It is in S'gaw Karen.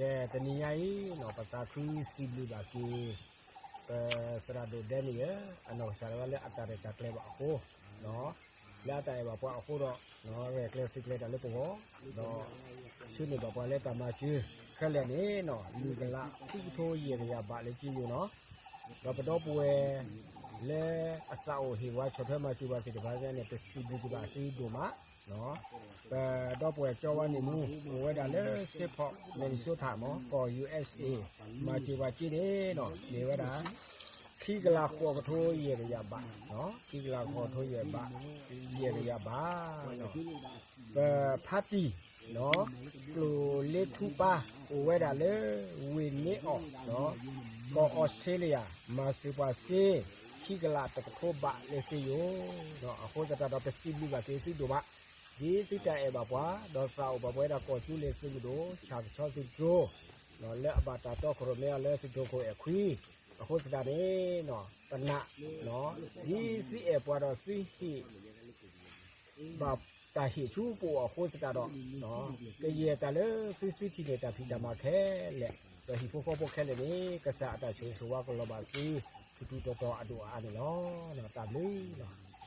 ကဲ တနံၤညါအံၤနီၤ ပသးခုစံးဘျုးဘၣ်က့ၤ ပသရၣ်ဒိၣ်ဒဲန့ၣ်ဧၢ အနီၢ်ကစၢ်ဒၣ်ဝဲလၢအတၢ်ရဲၣ်တၢ်ကျဲၤဘၣ်အဃိ လၢအတၢ်အဲၣ်ဘၣ်ပှၤအဃိဒီး ရဲၣ်ကျဲၤစံးကျဲၤတၢ်လၢပဂီၢ် ဒီး ဆှၢန့ၢ်ဘၣ်ပှၤလၢတၢ်မၤစၢၤခဲလၢာ်န့ၣ်နီၤ လွံၢ်ကလးဃုကထိယဲၢ်ကယၤဘးလၢက့ယိၤနီၤ ဒီးပဒီပုၢ်ဝဲၢ် လၢအသးအိၣ်ဟ့ၣ်ဝါဆီၣ်ထွဲမၤစၢၤပှၤသ့ၣ်တဖၣ်န့ၣ် ပစံးဘျုးက့ၤဘၣ်သုဒိၣ်မး ပဒီပုၢ်ဝဲၢ်ကၠီဝါန့ၣ်မူ အိၣ်ဝဲဒၣ်လၢ Saint Paul Minnesota မ့ၢ်ကီၢ် U S A မၤစၢၤပှၤက့န့ၣ်နီၤ မ့ၢ်ဝဲဒၣ် ခံကလးဃိးကထိယဲၢ်ကယၤဘး, ခံကလးဃိးကထိယဲၢ်ဘး, ယဲၢ်ကယၤဘး, ပဖါတံၢ် ကျိၤလ့ထူပၢ် အိၣ်ဝဲဒၣ်လၢ ဝ့ၢ်န့အီၣ် ကီၢ်အီစထြ့လယါ မၤစၢၤပှၤစ့ ခံကလးတကထိဘးလၢစ့ယိၤ, အဃိသတးဒီးပစံးဘျုးဘၣ်က့ၤသုဒိၣ်မး ဒ်သုတၢ်အဲၣ်ဘၣ်ပှၤ ဒီးသးအိၣ်ဘၣ်ပဝဲဒၣ်ကီၢ်ကၠူလ့ၤသုးမုၢ်ဒိၣ် ဆၣ်ကဆီသုးတြိၤ လၢအဘၣ်တၢ်တီခိၣ်ရိၣ်မဲအီၤလၢသုးတြိၤခိၣ်အဲၣ်ခွံ, အဃိသတးန့ၣ် ပနာ် ဒ်သုအဲၣ်ပှၤဒီးသုဟ့ၣ် ဘၣ်တၢ်ဟ့ၣ်ဆူပအိၣ်အဃိသတးဒီး ကယဲၢ်တၢ်လၢသုစုထံၣ်န့ၢ်တၢ်ဖံးတၢ်မၤခဲလၢာ်, ဒီးဟံၣ်ဖိဃီဖိခဲလၢာ်န့ၣ် ကစၢ်အတၢ်ဆိၣ်ဂ့ၤဆိၣ်ဝါကလီၤဘၣ်သု ထူးထူးတီၤတီၤအဒိၣ်အအါန့ၣ်လီၤ. တၢ်ဘျုးလီၤ.